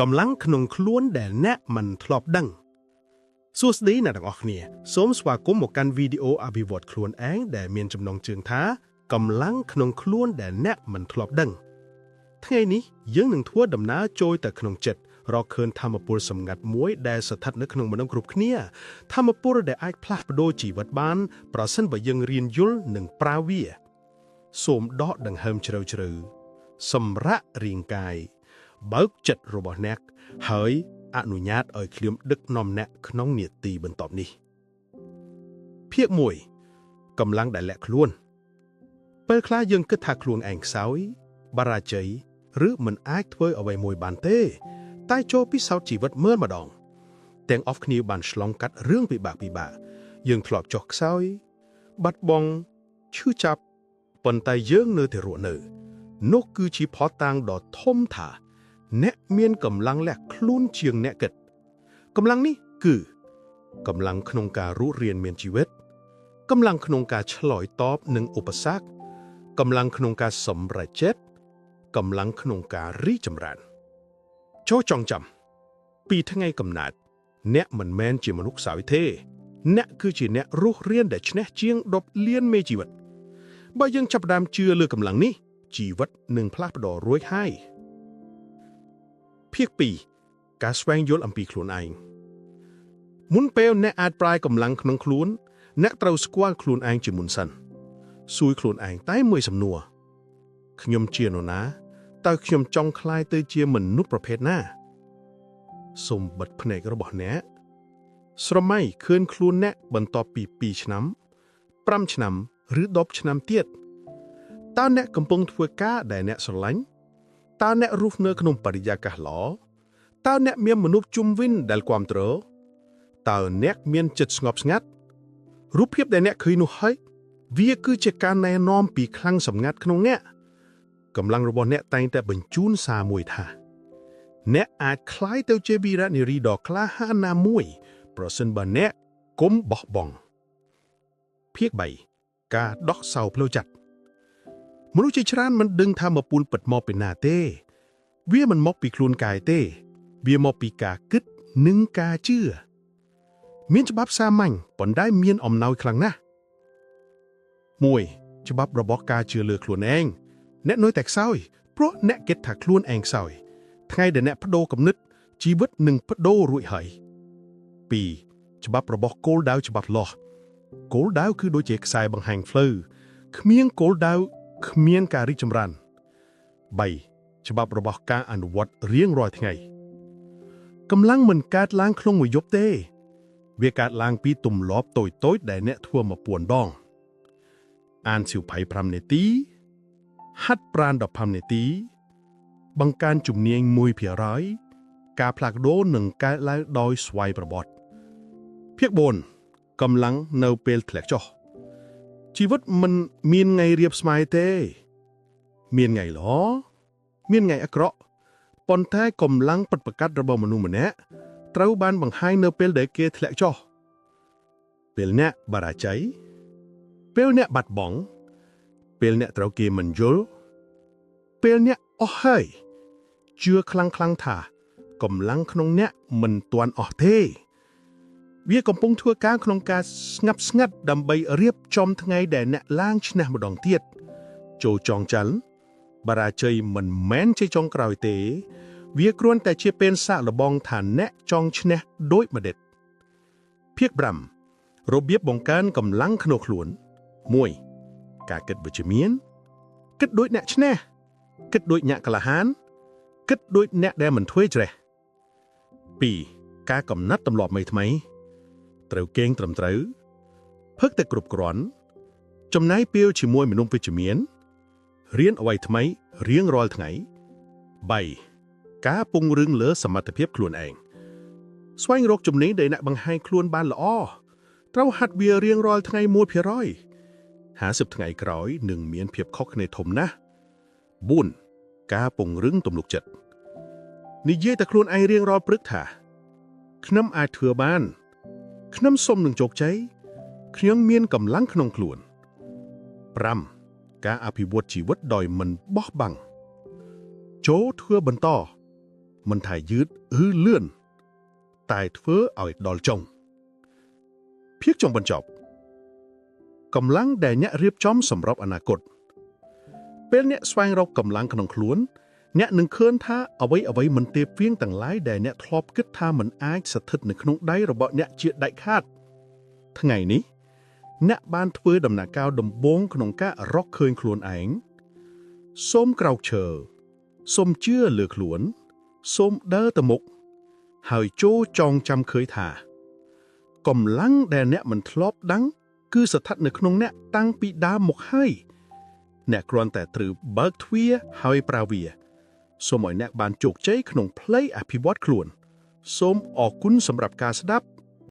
កម្លាំងក្នុងខ្លួនដែលអ្នកមិនធ្លាប់ដឹងសួស្តីអ្នកទាំងអស់គ្នាសូមស្វាគមន៍មកកាន់វីដេអូអភិវឌ្ឍខ្លួនឯងដែលមានចំណងជើងថាកម្លាំងក្នុងខ្លួនដែលអ្នកមិនធ្លាប់ដឹងថ្ងៃនេះយើងនឹងធ្វើដំណើរចូលទៅក្នុងចិត្តរកឃើញធម៌ពលសម្ងាត់មួយដែលស្ថិតនៅក្នុងមនុស្សគ្រប់គ្នាធម៌ពលដែលអាចផ្លាស់ប្ដូរជីវិតបានប្រសិនបើយើងរៀនយល់និងប្រើវាសូមដកដង្ហើមជ្រៅជ្រៅសម្រាករាងកាយ បើកចិត្តរបស់អ្នកហើយអនុញ្ញាតឲ្យខ្ញុំដឹកនាំអ្នកក្នុងនាទីបន្ទាប់នេះភាគ1កម្លាំងដែលលាក់ខ្លួនពេលខ្លះយើងគិតថាខ្លួនឯងខ្សោយបរាជ័យឬមិនអាចធ្វើអ្វីមួយបានទេ តែចូលពិសោធន៍ជីវិតមើលម្ដងទាំងអស់គ្នាបានឆ្លងកាត់រឿងពិបាកពិបាកយើងធ្លាប់ចុះខ្សោយបាត់បង់ឈឺចាប់ប៉ុន្តែយើងនៅតែរស់នៅនោះគឺជាភស្តុតាងដ៏ធំថា អ្នកមានកម្លាំងលាក់ខ្លួនជាងអ្នកគិតកម្លាំងនេះគឺកម្លាំងក្នុងការរស់រានមានជីវិតកម្លាំងក្នុងការឆ្លើយតបនឹងឧបសគ្គកម្លាំងក្នុងការសម្រេចចិត្តកម្លាំងក្នុងការរីកចម្រើនចូលចងចាំពីថ្ងៃកំណើតអ្នកមិនមែនជាមនុស្សខ្សោយទេអ្នកគឺជាអ្នករស់រានដែលឈ្នះជាង10លានមេជីវិតបើយើងចាប់ផ្ដើមជឿលើកម្លាំងនេះជីវិតនឹងផ្លាស់ប្ដូររួចហើយ ភាគ2ការស្វែងយល់អំពីខ្លួនឯងមុនពេលអ្នកអាចប្រាយកម្លាំងក្នុងខ្លួនអ្នកត្រូវស្គាល់ខ្លួនឯងជាមុនសិនសួរខ្លួនឯងតែមួយសំណួរខ្ញុំជានរណាតើខ្ញុំចង់ក្លាយទៅជាមនុស្សប្រភេទណាសូមបិទភ្នែករបស់អ្នកស្រមៃឃើញខ្លួនអ្នកបន្ទាប់ពី2ឆ្នាំ5ឆ្នាំឬ10ឆ្នាំទៀតតើអ្នកកំពុងធ្វើការដែលអ្នកស្រឡាញ់តើអ្នករស់នៅក្នុងបរិយាកាសល្អតើអ្នកមានមនុស្សជុំវិញដែលគាំទ្រតើអ្នកមានចិត្តស្ងប់ស្ងាត់រូបភាពដែលអ្នកឃើញនោះហើយវាគឺជាការណែនាំពីខ្លាំងសម្ងាត់ក្នុងអ្នកកម្លាំងរបស់អ្នកតែងតែបញ្ជូនសារមួយថាអ្នកអាចក្លាយទៅជាវីរនារីដ៏ក្លាហានណាមួយប្រសិនបើអ្នកគុំបោះបង់ភាគ3ការដោះសោផ្លូវចិត្តមនុស្សជាច្រើនមិនដឹងថាមពូលពិតមកពីណាទេ វាមិនមកពីខ្លួនកាយទេ វាមកពីការគិតនិងការជឿមានច្បាប់សាមញ្ញប៉ុន្តែមានអំណោយខ្លាំងណាស់1ច្បាប់របស់ការជឿលើខ្លួនឯងអ្នកនៅតែខ្សោយព្រោះអ្នកគិតថាខ្លួនឯងខ្សោយថ្ងៃដែលអ្នកបដូរគំនិតជីវិតនឹងបដូររួចហើយ2ច្បាប់របស់គោលដៅច្បាប់លាស់គោលដៅគឺដូចជាខ្សែបង្ហាញផ្លូវគ្មានគោលដៅគ្មានការរីកចម្រើន3ច្បាប់របស់ការអនុវត្តរៀងរាល់ថ្ងៃកម្លាំងមិនកើតឡើងក្នុងមួយយប់ទេវាកើតឡើងពីទម្លាប់តូចៗដែលអ្នកធ្វើមកពួនដងអានសៀវភៅ5នាទីហាត់ប្រាណ15នាទីបង្កើនជំនាញ1%ការផ្លាស់ប្ដូរនឹងកើតឡើងដោយស្វ័យប្រវត្តិភាគ4កម្លាំងនៅពេលធ្លាក់ចុះជីវិតមិនមានថ្ងៃរាបស្មើទេមានថ្ងៃល្អមានថ្ងៃអាក្រក់ប៉ុន្តែកម្លាំងពិតប្រាកដរបស់មនុស្សម្នាក់ត្រូវបានបង្ហាញនៅពេលដែលគេធ្លាក់ចុះពេលអ្នកបរាជ័យពេលអ្នកបាត់បង់ពេលអ្នកត្រូវគេមិនយល់ពេលអ្នកអស់ហើយជឿខ្លាំងខ្លាំងថាកម្លាំងក្នុងអ្នកមិនទាន់អស់ទេវាកំពុងធ្វើការក្នុងការស្ងាត់ស្ងាត់ដើម្បីរៀបចំថ្ងៃដែលអ្នកឡើងឈ្នះម្ដងទៀតចូលចងច័លបរាជ័យមិនមែនជាចុងក្រោយទេវាគ្រាន់តែជាពេលសាកល្បងថាអ្នកចង់ឈ្នះដូចម្ដេចភាគ5របៀបបង្កើនកម្លាំងក្នុងខ្លួន1ការគិតវិជ្ជមានគិតដូចអ្នកឈ្នះគិតដូចអ្នកក្លាហានគិតដូចអ្នកដែលមិនធ្វើច្រេះ2ការកំណត់ទម្លាប់ថ្មីថ្មីត្រូវគេងត្រឹមត្រូវផឹកតែគ្រប់គ្រាន់ចំណាយពេលជាមួយមនុស្សវិជ្ជមានរៀនអ្វីថ្មីរៀងរាល់ថ្ងៃ3ការពង្រឹងលើសមត្ថភាពខ្លួនឯងស្វែងរកជំនាញដែលអ្នកបង្ហាញខ្លួនបានល្អត្រូវហាត់វារៀងរាល់ថ្ងៃ1% 50ថ្ងៃក្រោយនឹងមានភាពខុសគ្នាធំណាស់4ការពង្រឹងទំនុកចិត្តនិយាយតែខ្លួនឯងរៀងរាល់ព្រឹកថាខ្ញុំអាចធ្វើបានខ្ញុំសុំនឹងជោគជ័យខ្ញុំមានកម្លាំងក្នុងខ្លួន5ការអភិវឌ្ឍជីវិតដោយមិនបោះបង់ចូលធ្វើបន្ត មិនថាយឺតឬលឿនតែធ្វើឲ្យដល់ចុងភាគចុងបញ្ចប់កម្លាំងដែលអ្នករៀបចំសម្រាប់អនាគតពេលអ្នកស្វែងរកកម្លាំងក្នុងខ្លួន អ្នកនឹងឃើញថាអ្វីអ្វីមិនទេព្រៀងទាំងឡាយដែលអ្នកធ្លាប់គិតថាមិនអាចស្ថិតនៅក្នុងដៃរបស់អ្នកជាដាច់ខាតថ្ងៃនេះអ្នកបានធ្វើដំណើរការដំបូងក្នុងការរកឃើញខ្លួនឯងសូមក្រោកឈរសូមជឿលើខ្លួនសូមដើរទៅមុខហើយចូរចងចាំឃើញថាកម្លាំងដែលអ្នកមិនធ្លាប់ដឹងគឺស្ថិតនៅក្នុងអ្នកតាំងពីដើមមកហើយអ្នកគ្រាន់តែត្រូវបើកទ្វារហើយប្រើវាសូមឲ្យអ្នកបានជោគជ័យក្នុងផ្លូវអភិវឌ្ឍខ្លួន សូមអរគុណសម្រាប់ការស្ដាប់